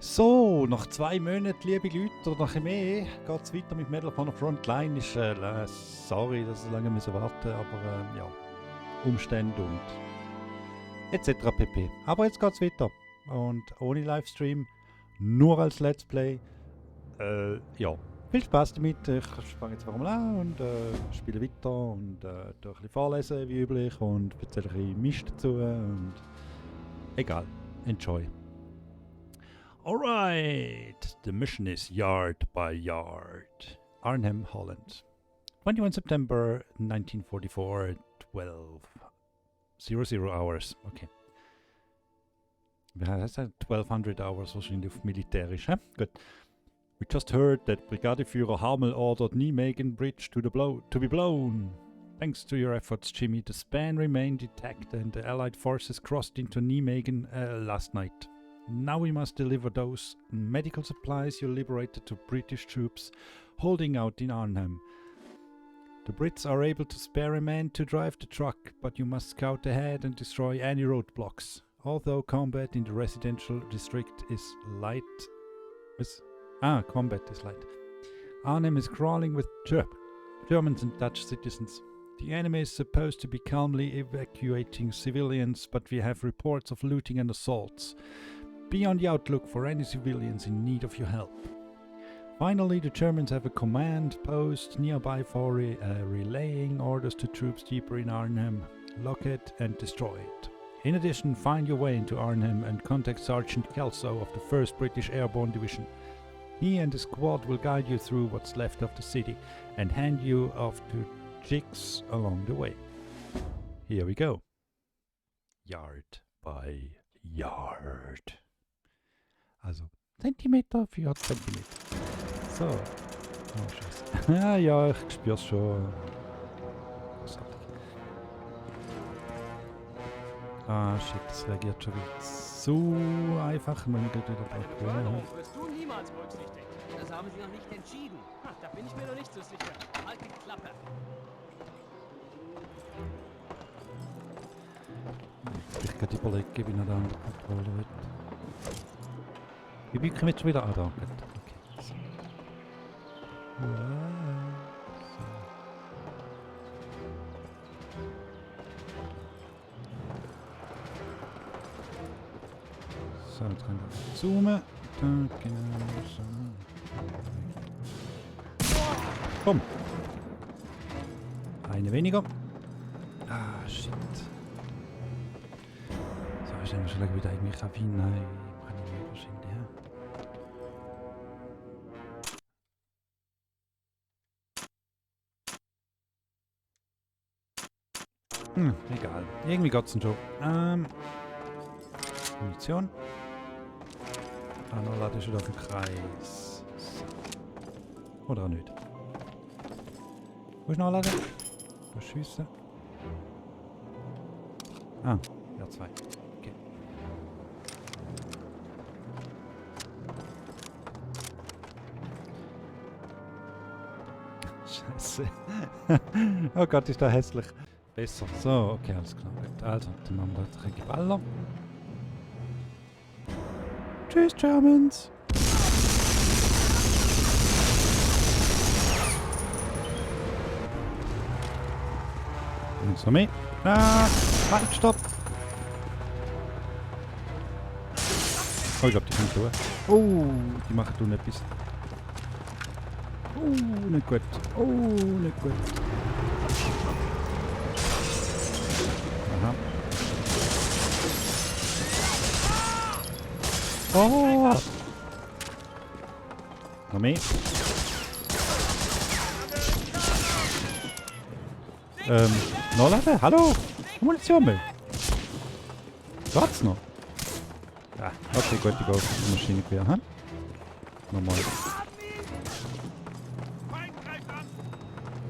So, nach 2 Monaten, liebe Leute, oder nach mehr, geht es weiter mit Medal of Honor Frontline. Sorry, dass ich so lange warten musste, aber ja, Umstände und etc. pp. Aber jetzt geht es weiter. Und ohne Livestream, nur als Let's Play. Ja, viel Spaß damit. Ich fange jetzt mal an und spiele weiter und ein bisschen vorlesen wie üblich und erzähle ein bisschen Mist dazu und egal, enjoy. Alright, the mission is Yard by Yard. Arnhem, Holland. 21 September 1944, 12:00 hours. Okay. Wie heißt das? 1200 hours wahrscheinlich auf militärisch, hä? Gut. We just heard that Brigadeführer Hamel ordered Nijmegen Bridge to be blown. Thanks to your efforts, Jimmy, the span remained intact and the Allied forces crossed into Nijmegen last night. Now we must deliver those medical supplies you liberated to British troops holding out in Arnhem. The Brits are able to spare a man to drive the truck, but you must scout ahead and destroy any roadblocks. Although combat in the residential district is light. Combat is light. Arnhem is crawling with Germans and Dutch citizens. The enemy is supposed to be calmly evacuating civilians, but we have reports of looting and assaults. Be on the outlook for any civilians in need of your help. Finally, the Germans have a command post nearby for relaying orders to troops deeper in Arnhem. Lock it and destroy it. In addition, find your way into Arnhem and contact Sergeant Kelso of the 1st British Airborne Division. He and his squad will guide you through what's left of the city and hand you off to jigs along the way. Here we go. Yard by Yard. Also Zentimeter für Zentimeter. So. Oh, scheiße. Ja, ich spür's schon. Großartig. Ah, shit, das reagiert schon wieder zu einfach. Man geht wieder bei Förderung wirst du niemals berücksichtigt. Das haben sie noch nicht entschieden. Da bin ich mir noch nicht so sicher. Halt die Klappe. Ich kann überlegen, wie ich noch den anderen Controller will. Wie bücke ich mich jetzt wieder an? Okay. So. So, jetzt können wir zoomen. Da, genau so. Komm! Eine weniger. Ah, shit. So, ich muss schon wieder eigentlich auf ihn. Nein, kann ich nicht wahrscheinlich. Egal. Irgendwie geht's denn schon. Munition. Noch lade ich schon auf den Kreis. So. Oder auch nicht. Wo ist nachladen? Wo schiessen? Ah, R2. Okay. Scheiße. Oh Gott, ist das hässlich. Besser. So, okay, alles klar. Gut. Also, dann machen wir da 3 Geballer. Tschüss, Germans! Links noch mehr. Ah! Halt, stopp! Oh, ich glaube, die können durch. Oh, die machen tun etwas. Oh, nicht gut. Oh, nicht gut. Aha. Oh! Noch mehr. Nachladen? Hallo? Munition mehr. Geht's noch? Ah, okay, gut, ich gehe auf die Maschine quer, hm? Nochmal.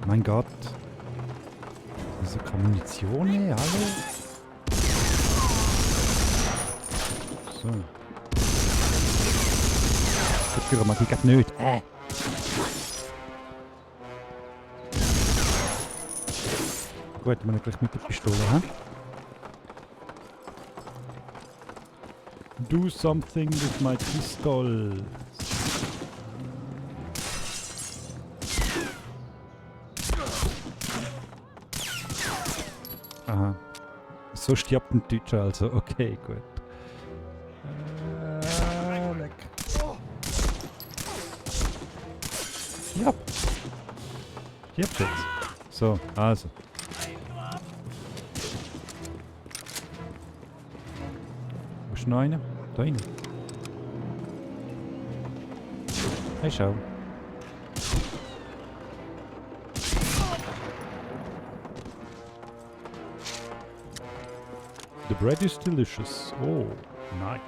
Mein Gott. Das ist keine Munition mehr, hallo? So. Für mal die geht nicht. Gut, wir gleich mit der Pistole, hä? do something with my pistol. Aha. So stirbt ein Deutscher also. Okay, gut. Leck. Ja. Stirbt jetzt. So, also. Wo ist noch einer? Da rein. Hey, schau. The bread is delicious. Oh, nice.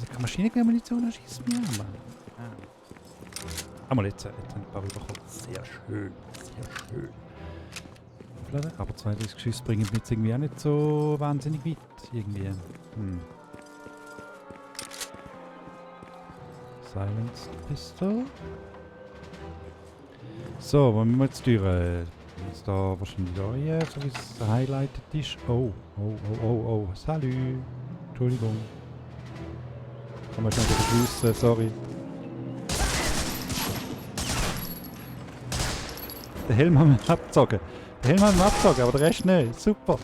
Die Maschinengewehrmunition schießt mir an, Mann. Einmal jetzt ein paar überkommen. Sehr schön, sehr schön. Aufladen. Aber 32 Geschosse bringen mich jetzt irgendwie auch nicht so wahnsinnig weit. Irgendwie. Silenced Pistol. So, wo müssen wir jetzt durch? Jetzt da wahrscheinlich da hier, so wie es highlighted ist. Oh, oh, oh, oh, oh. Salut. Entschuldigung. Kann man schon wieder begrüßen, sorry. Den Helm haben wir abgezogen. Den Helm haben wir abgezogen, aber der Rest nicht. Super.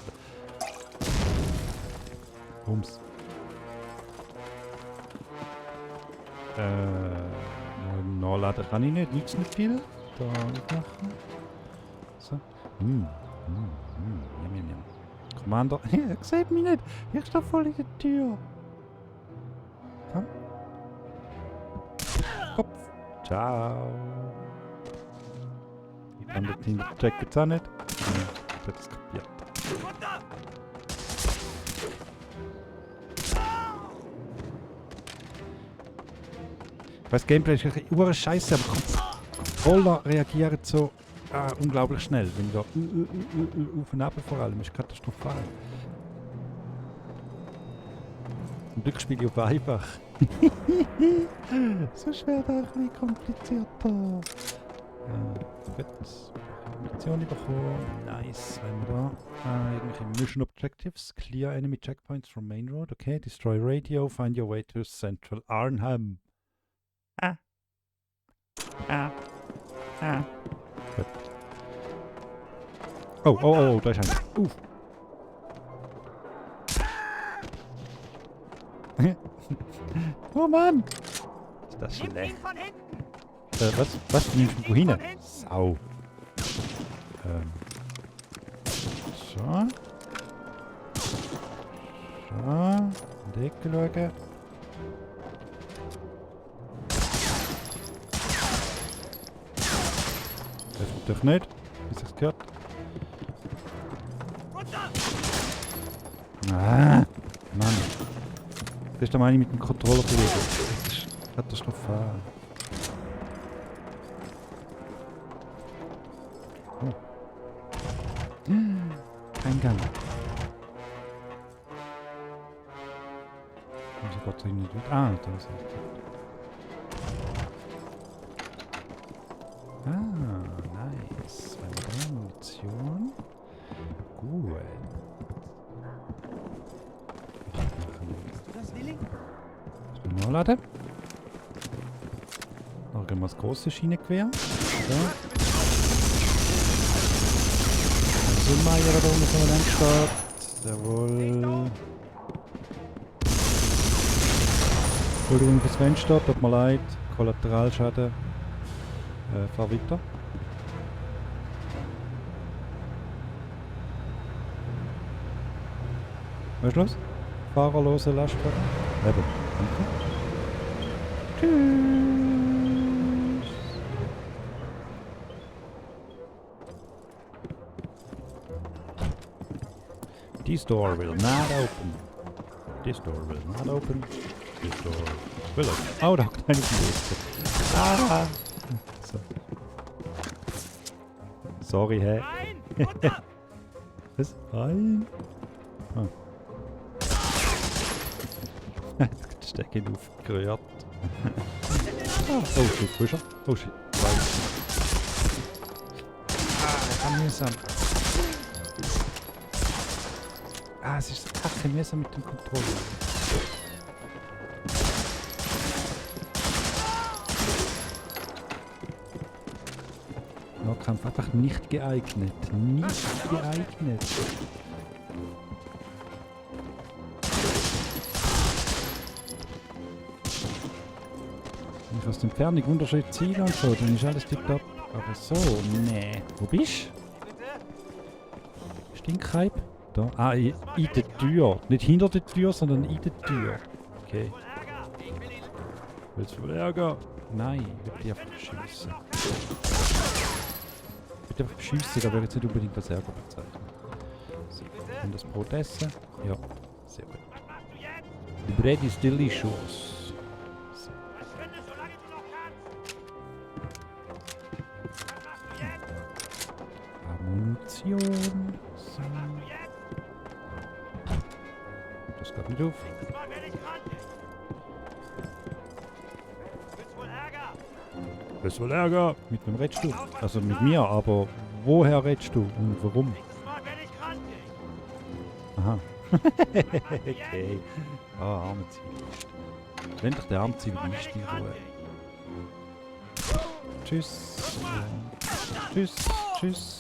Bums. Nachladen kann ich nicht. Nützt nicht viel. Da nicht machen. So. Yum. Commander. Er sieht mich nicht. Ich stehe voll in der Tür. Komm. Kopf. Ciao. Die andere Team checkt jetzt auch nicht. Ja, das kapiert. Ich weiß, Gameplay ist eine Scheiße, aber Controller reagieren so unglaublich schnell. Wenn da auf und ab vor allem ist katastrophal. Zum Glück spiele ich auf einfach. So schwer da ein bisschen komplizierter. Gut. Mission bekommen. Nice. Wenn wir da irgendwelche Mission Objectives. Clear enemy checkpoints from main road. Okay. Destroy radio. Find your way to Central Arnhem. Gut. Oh, oh, oh, da ist einer. Oh Mann! Ist das schlecht? Was? Was? Du nimmst mich wohin? Sau. So. So. In die Ecke schauen. Trefft doch nicht, bis ich es gehört. Ah, Mann. Das ist der meine mit dem Controller bewegen. Das ist katastrophal. Oh. Eingang. Also Gott sei Dank nicht. Ah, da ist er. Nice. Munition. Gut. Das Willi? Nachladen. Noch gehen wir das große Schienengewehr. So. Sind wir hier da unten von der Landstadt. Jawohl. Entschuldigung fürs Fenster, tut mir leid. Kollateralschaden. Fahr weiter. Was ist los? Fahrerlose Lastwagen. Eben. Danke. Tschüss. This door will not open. This door will not open. This door will open. Oh, da hockt einer im Weg. Ah! So. Sorry, hä? Was? Nein! Ah. Die Stecke aufgerührt. Oh shit, wo ist er? Oh shit, weiß. Ah, mühsam. Ah, es ist so kacke mühsam mit dem Controller. Nahkampf einfach nicht geeignet. Nicht geeignet. Wenn ich aus der Entfernung Unterschied ziele und so, dann ist alles tipptopp. Aber so, nee. Wo bist du? Stinkhype? Da. Ah, in der Tür. Nicht hinter der Tür, sondern in der Tür. Okay. Willst du wohl Ärger? Nein, ich will dich einfach schiessen. Ich will einfach schiessen, da will ich jetzt nicht unbedingt als Ärger bezeichnen. So, und das Brot essen? Ja, sehr gut. The bread is delicious. So. Munition. So. Das geht nicht auf. Das wohl Ärger. Mit wem redest du? Also mit mir, aber woher redest du und warum? Aha. Okay. Ah, arme Zivilist. Wenn doch der arme Zivilist in Ruhe. Tschüss. Tschüss. Tschüss.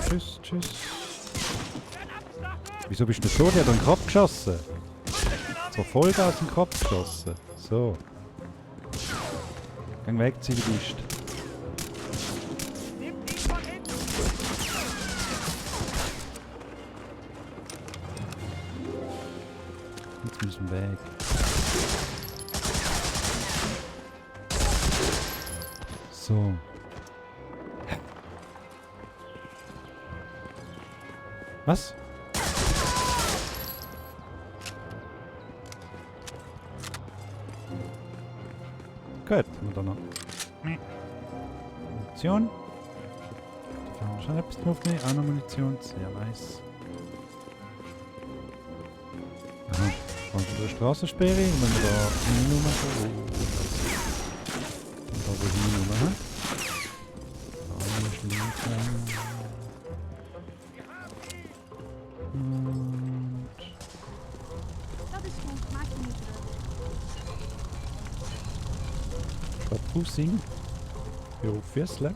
Tschüss. Tschüss. Wieso bist du so? Der hat einen Kopf geschossen. So Vollgas in den Kopf geschossen. So. Gang weg, Zivilist. Jetzt müssen wir weg. So. Was? Gut, haben wir da noch. Munition. Da haben wir schon etwas drauf. Auch noch Munition. Sehr nice. Aha. Kommt wieder eine Straßensperre. Und wenn wir da hin machen. Und da wo hin machen. Da ist links. Und. Dat is goed, maak je niet druk. Fussing. Für Füßle. Ah,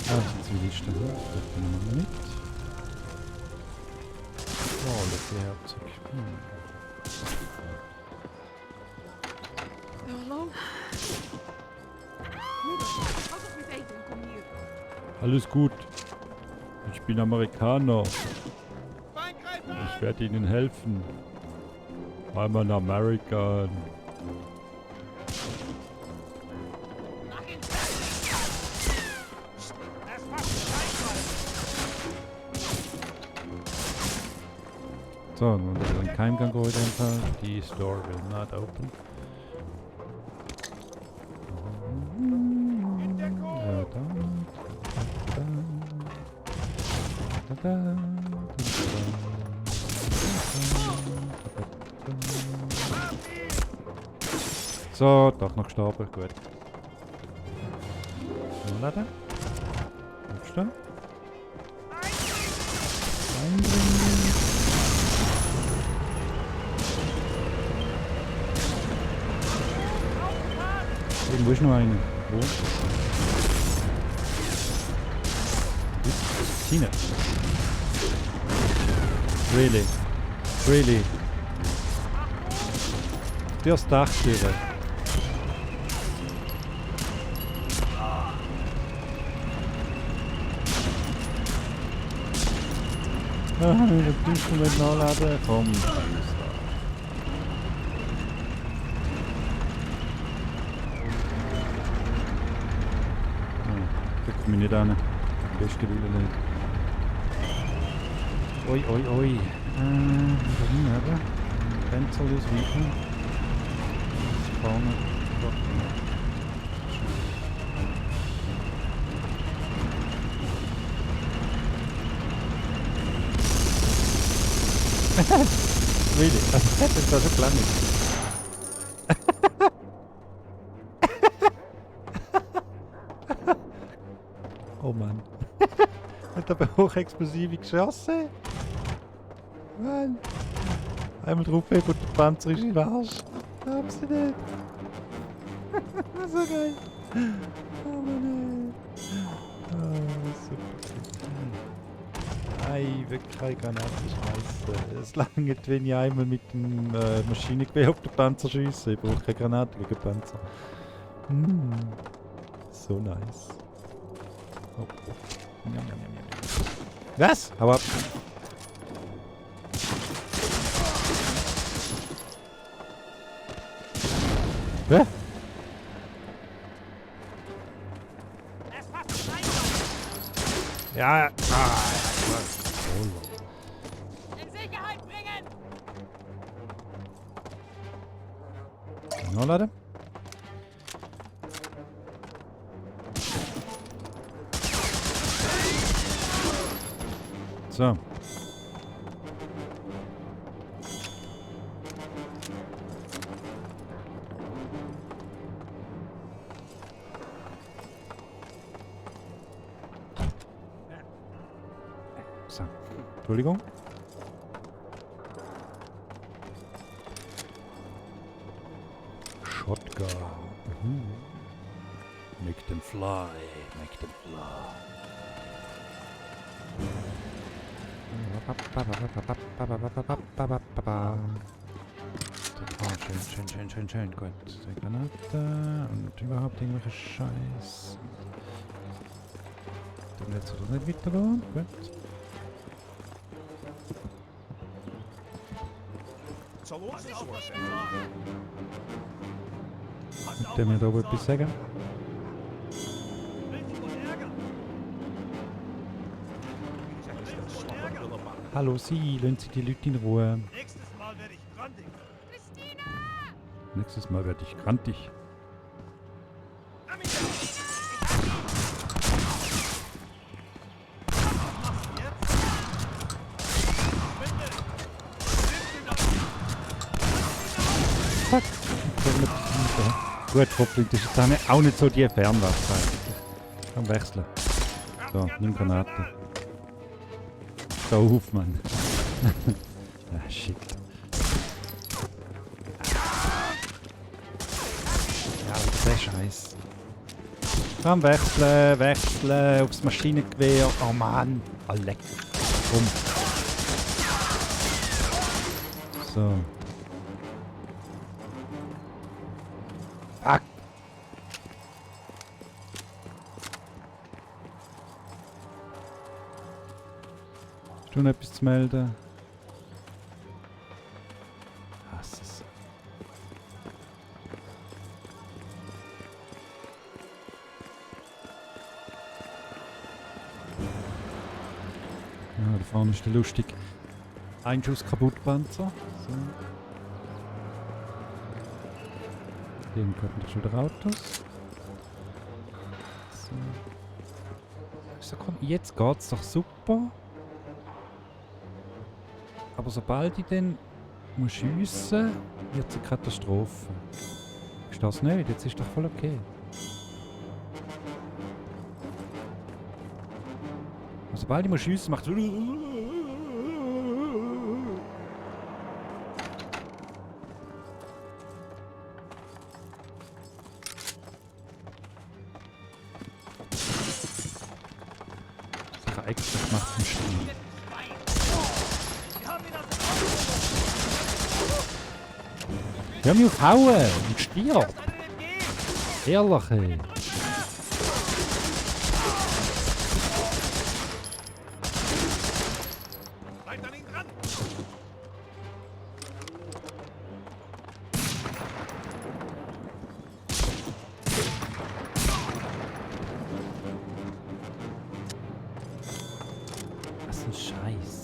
das sind Zivilisten. Das nehmen wir mit. Oh, letzte Herzog. Hallo? Moeder, hou toch met eten en kom hier. Alles gut. Ich bin Amerikaner. Ich werde Ihnen helfen. I'm an American. So, und wenn wir den Keimgang geholt haben, die Store will not open. So, doch noch gestorben, gut. Laden. Aufstehen. Einbringen. Irgendwo ist noch einer. Wo? China. Really? Really? Das Dach hier. Ah, das Instrument nachladen. Komm. Da komme ich nicht hin. Beste Wille nicht. Oi, oi, oi. Da hinten, oder? Fenster ist weiter. Das vorne. Really? Das war so klein. Oh Mann. Hat aber hochexplosive geschossen. Mann. Einmal draufheben und der Panzer ist im Arsch. Haben sie nicht. So geil. Oh Mann. Oh, super. Nein, wirklich keine Granate schmeißen. Es langt, wenn ich einmal mit dem Maschinengewehr auf den Panzer schiesse. Ich brauche keine Granate gegen Panzer. So nice. Oh. Njam, njam, njam, njam. Was? Hau ab. Hä? Ja. In Sicherheit bringen! Nachladen. So. So. Entschuldigung. Shotgun. Make them fly. Make them fly. Schön. Gut. Die Granate und überhaupt irgendwelche Scheiß. Dann jetzt oder nicht weitergehen. Gut. Könnt ihr mir da etwas sagen? Hallo Sie, lassen Sie die Leute in Ruhe. Nächstes Mal werde ich grantig. Nächstes Mal werde ich grantig. Fuck. Gut, Hoppling, das ist jetzt auch nicht so die Fernwaffe eigentlich. Komm, wechseln. So, nimm Granate. Schau auf, Mann. Ah, shit. Ja, aber der Scheiß. Komm, wechseln aufs Maschinengewehr. Oh Mann. Oh, leck. Komm. So. Fuck. Hast du noch etwas zu melden? Hasse es. Ja, da vorne ist der lustige Einschuss-Kaputt-Panzer. So. Dem kommen doch schon wieder Autos. So. So, komm, jetzt geht's doch super. Aber sobald ich dann muss schiessen, wird es eine Katastrophe. Ist das nicht? Jetzt ist doch voll okay. Und sobald ich muss schiessen, macht es. Sicher extra gemacht zum Spiel. Wir haben mich aufhauen und stirbt. Ehrlich, ey. Bleibt an ihn dran! Was ein Scheiß.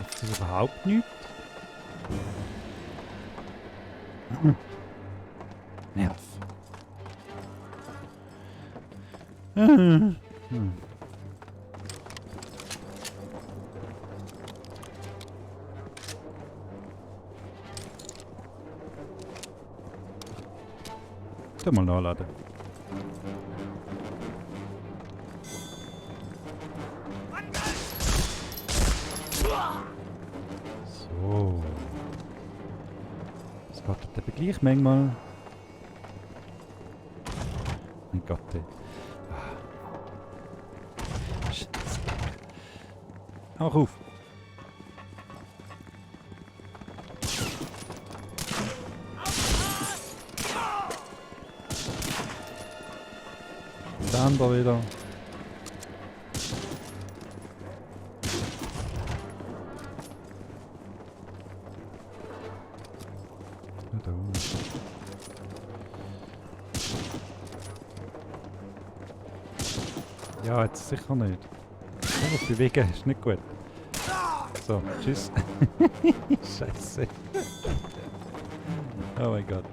Ist das überhaupt nichts? Nerv. Hm. Da mal nachladen. So. Das geht aber gleich manchmal. Mein Gott, ey. Scheiße. Auch auf. Der andere wieder. Da oben. Ja, jetzt sicher nicht. Aber bewegen ist nicht gut. So, tschüss. Scheiße. Oh mein Gott.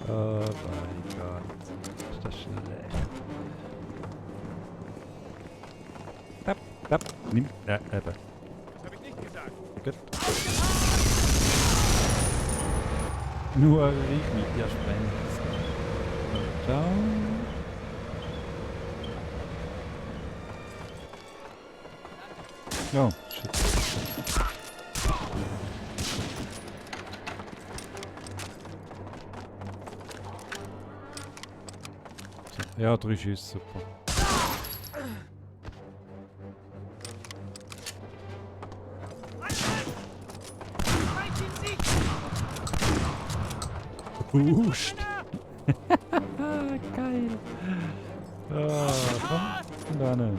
Oh mein Gott. Ist das schlecht. Tap, tap. Nimm. Ja, eben. Das habe ich nicht gesagt. Gut. Nur ich mit dir sprengen. Ciao. Oh, shit. So, ja, 3 Schüsse, super. Wuscht. Geil. Ah, komm. Und dann.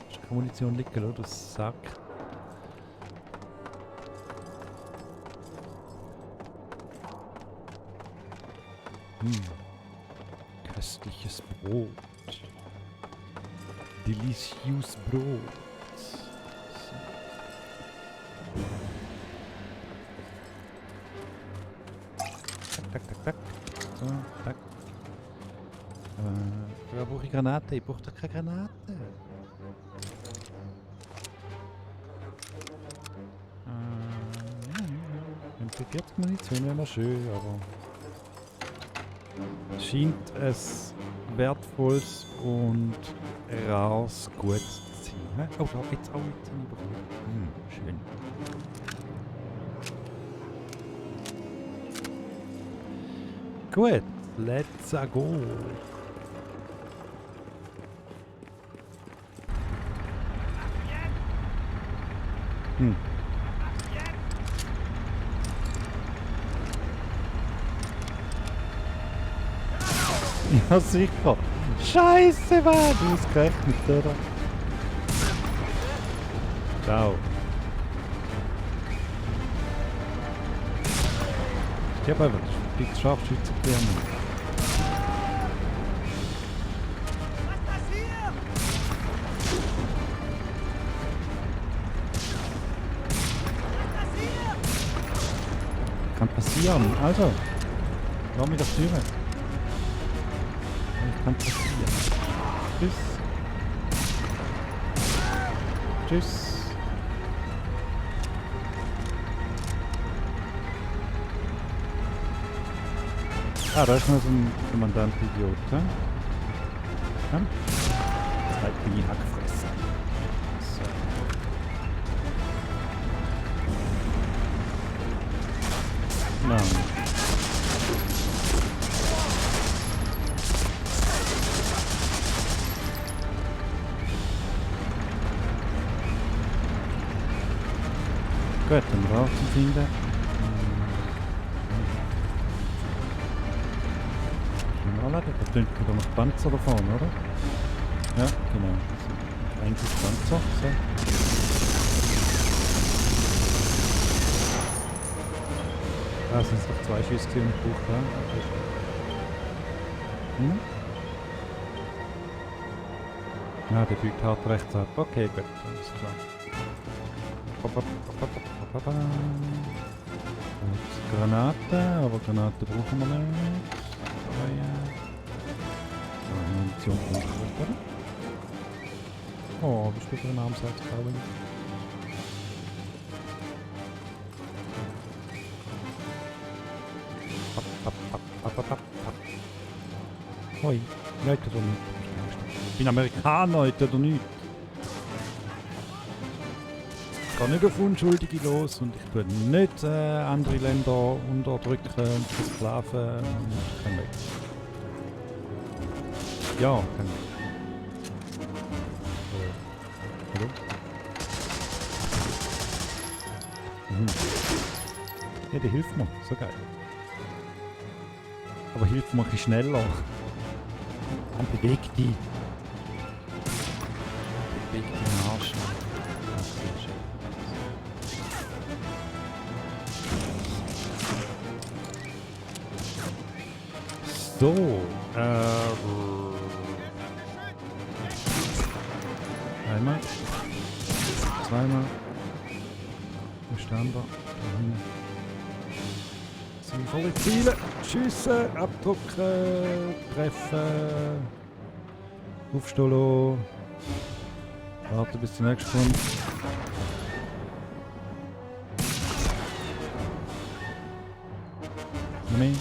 Ist keine Munition liegen, oder? Das Sack. Köstliches Brot. Delicious Brot. Tak, tak, tak, tak. So, tak. Da brauche ich Granate. Ich brauche doch keine Granate. MP40 Munition wäre noch schön, aber scheint es wertvolles und rares Gut zu sein. Oh, da jetzt auch jetzt ein schön. Gut, let's go. Ja, sicher. Scheiße, Mann! Du hast gerechnet, oder? Ciao. Ich habe einfach die Scharfschütze gelernt. Kann passieren. Also, lass mich das führen. Kann passieren. Tschüss. Tschüss. Ah, da ist noch so ein Kommandant-Idiot, ja? Ja? Halt die Hackfresse. So. Nein. Gut, dann braucht es ihn da. Da tönt wieder noch Panzer da vorne, oder? Ja, genau. Also, eigentlich Panzer. So. Da sind es noch 2 Schüsse im Buch da. Ja, der biegt hart rechts ab. Okay, gut, alles klar. Jetzt Granate, aber Granate brauchen wir nicht. Aber ja. So, Munition kommt gut, oder? Oh, bist du für einen Armsatz, glaube ich. Hoi, Leute oder nicht? Ich bin Amerikaner, Leute oder nicht? Ich gehe nicht auf Unschuldige los und ich tue nicht andere Länder unterdrücken und versklaven und kein Weg. Ja, kein Weg. Hallo? Mhm. Ja, der hilft mir, so geil. Aber hilft mir ein bisschen schneller. Dann beweg dich. Beweg den Arsch. So, einmal, zweimal, wo stand er? Da hinten. Sinnvolle Ziele, schiessen, abdrucken, treffen, aufstehen, warten bis der nächste kommt. Noch mehr.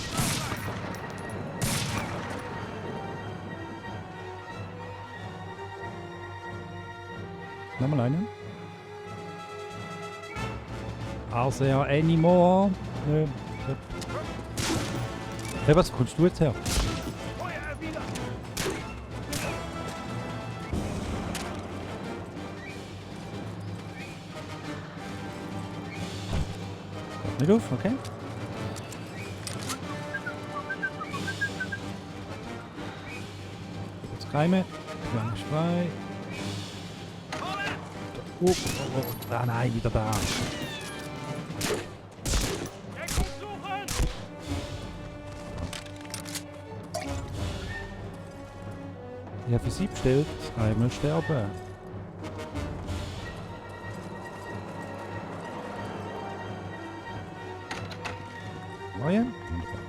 Nochmal einen. Also ja, anymore. Nö. Hey, was kommst du jetzt her? Feuer wieder! Hört nicht auf, okay? Jetzt Keime. Lang frei. Oh, oh, oh. Ah nein, wieder da. Deckung suchen! Ich habe für sie bestellt. Einmal sterben. Neue? Wunderbar.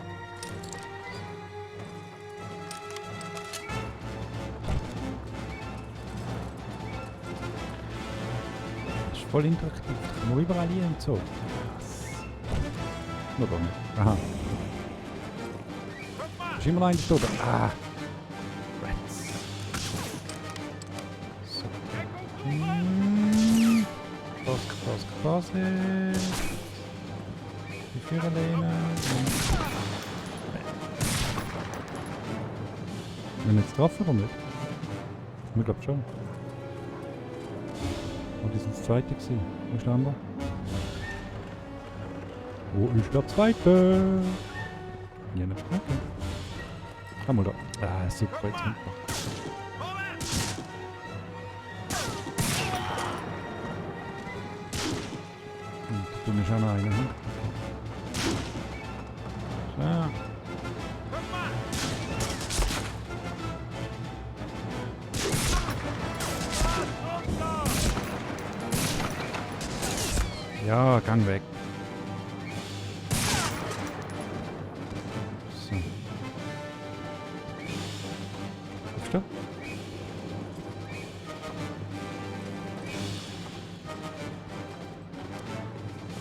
Das ist voll interaktiv. Da kann man überall hier und so. Krass. Nur doch nicht. Aha. Guck mal! Ist immer noch einer tot. Ah. Rats. So. Deckung suchen! Vorsicht. Die Führerlehne. Wenn jetzt drauf oder nicht? Ich glaube schon. Oh, die sind das zweite gewesen. Wo ist der andere? Wo ist der zweite? Ja, nicht. Okay. Komm mal da. Ah, super, jetzt hinten. Vorwärts! Du bist auch noch einer, hm? So. Guck mal! Ja, gang weg. So. Aufstehen.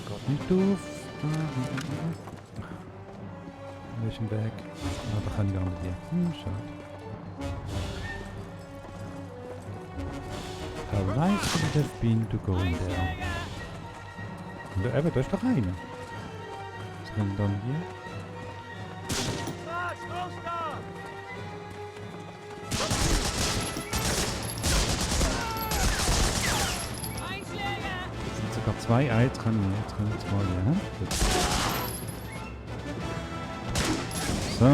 Geht nicht auf. Wo ist ein Weg? Ah, da kann ich gar nicht hier. Schade. How nice would it have been to go in there? Und eben, da ist doch einer. Was kann ich dann hier? Was? Los da! Einschläge! Es sind sogar zwei. Ah, jetzt kann ich jetzt mal hier. Hm? Gut. So.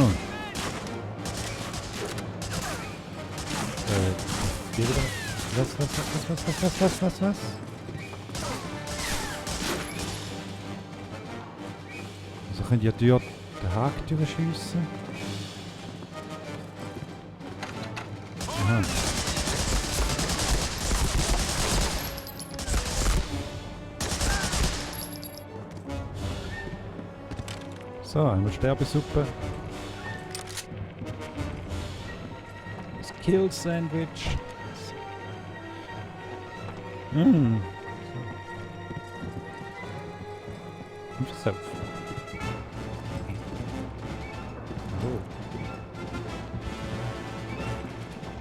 Hier wieder. Was? Also könnt ihr durch den Haken durchschiessen. Aha. So, einmal Sterbesuppe. Das Kill Sandwich. Mmh. So. Oh.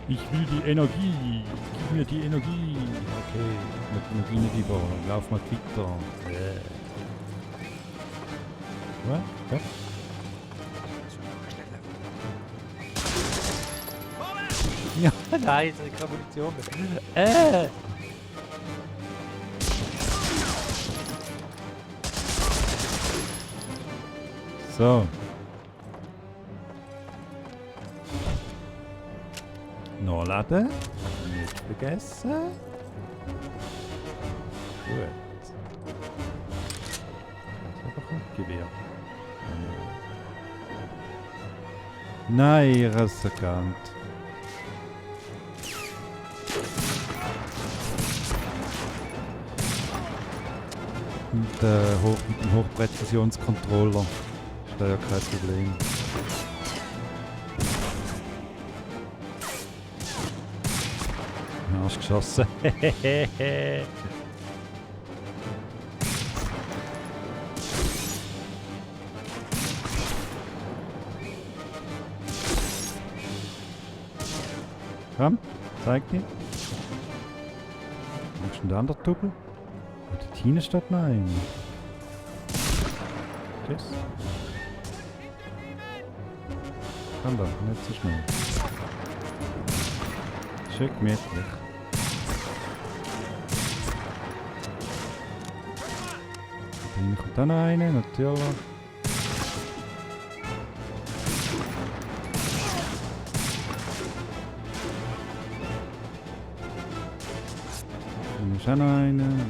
Ich will die Energie. Gib mir die Energie. Okay, mit Energie nicht über. Lauf mal weiter. Was? Was? Ja, nein, das ist keine Munition mehr. So. Nachladen. Nicht vergessen. Gut. Das ist einfach ein Gewehr. Nein, Rasserkant. Mit dem Hochpräzisionscontroller ist da ja kein Problem. Ja, hast geschossen. Komm, zeig dir. Wo ist denn der andere Double? Die Tine steht noch ein. Das? Komm doch, nicht so schnell. Schön gemütlich. Da hinten kommt auch noch eine, natürlich. Dann ist auch noch eine, natürlich.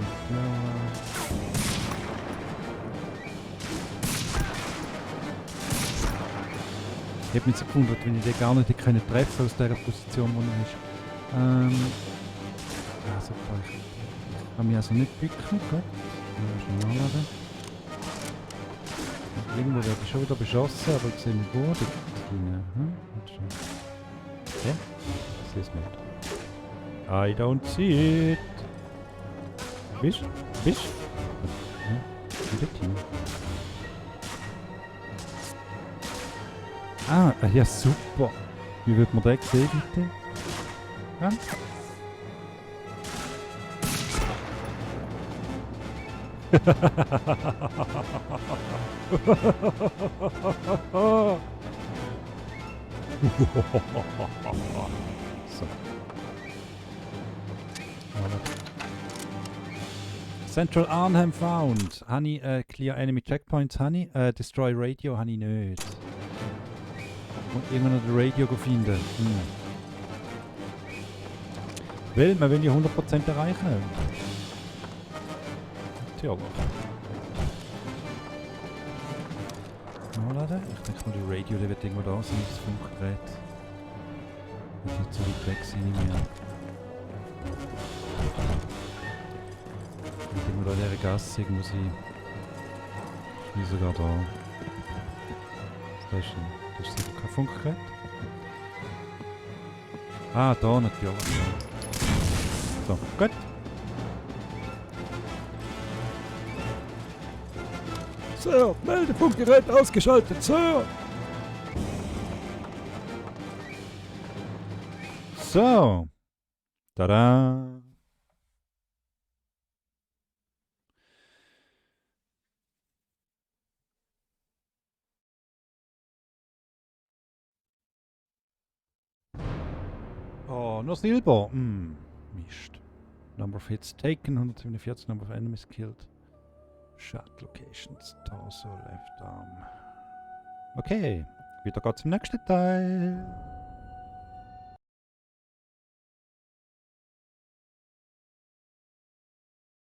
Ich habe mich so gewundert, wenn ich den gar nicht treffen konnte aus dieser Position, wo er ist. Also, ich kann mich also nicht bücken, gut. Ich muss nachladen. Irgendwo werde ich schon wieder beschossen, aber ich sehe nicht wo. Okay, ich sehe es nicht. I don't see it. Bist? Bist? Ja, wieder Team. Ah, ja super. Wie wird man den sehen, bitte? Ja? So. Central Arnhem found. Habe ich clear enemy checkpoints? Habe ich? Destroy radio? Habe ich nicht. Und irgendwann noch das Radio finden. Weil man will ja 100% erreichen. Natürlich. Nachladen. Ich denke mal, die Radio der wird irgendwo da sein, das Funkgerät. Wird nicht so weit weg sein mehr. Und irgendwo da in dieser Gasse irgendwo sein. Ist nicht sogar da. Das ist sicher kein Funkgerät. Ah, da natürlich. So, gut. Sir, Meldefunkgerät ausgeschaltet, Sir! So. Tada! Oh, nur Silber. Mist. Number of hits taken, 147, number of enemies killed. Shot locations, torso, left arm. Okay, wieder geht's im nächsten Teil.